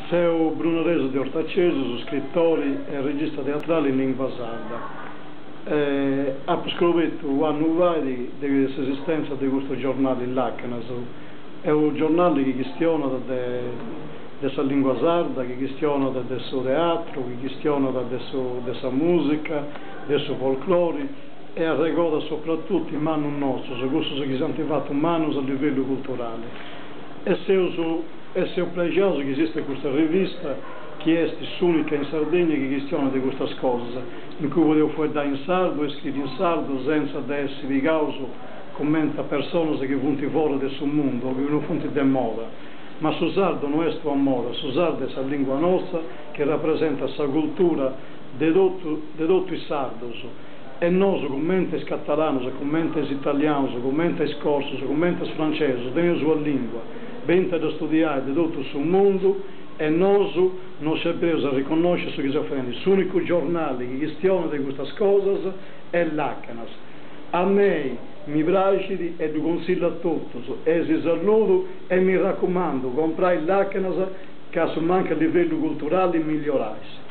Seu Bruno Aresu de Ortacesus, scritori e regista teatrali in lingua sarda. Apu scobertu u' annu fait de s'esistenza de custu giornali Làcanas. Est unu giornali chi chistionat de de sa lingua sarda, chi chistionat de su teatru, chi chistionat de su de sa musica, de su folclori e arregodat sopratutu is mannus nostus, cussus chi s'ant fatu mannus a livellu culturali. E seus e seus prexaus chi esistit custa rivista chi est s'unica in Sardegna chi chistionat de custas cosas, in cui podeus fueddai in sardu e scriri in sardu senza de essi pigaus cumenti a personas chi funt fora de su mundu o chi no funt de moda. Ma su sardu no est una moda, su sardu est sa lingua nosta chi rapresentat sa cultura de totu de totu is sardos e nosu cumenti is catalanus, cumenti is italianus, cumenti is corsus, cumenti is francesus teneus una lingua, benint a dda studiai de totu su mundu e nosu no scebereus a riconnosci su chi seus fadendi. S'unicu giornali chi chistionat de custas cosas est Làcanas. A mei mi praxit e ddu consillu a totus e si saludu e mi racumandu, comprai Làcanas ca a su mancu a livellu culturali migliorais.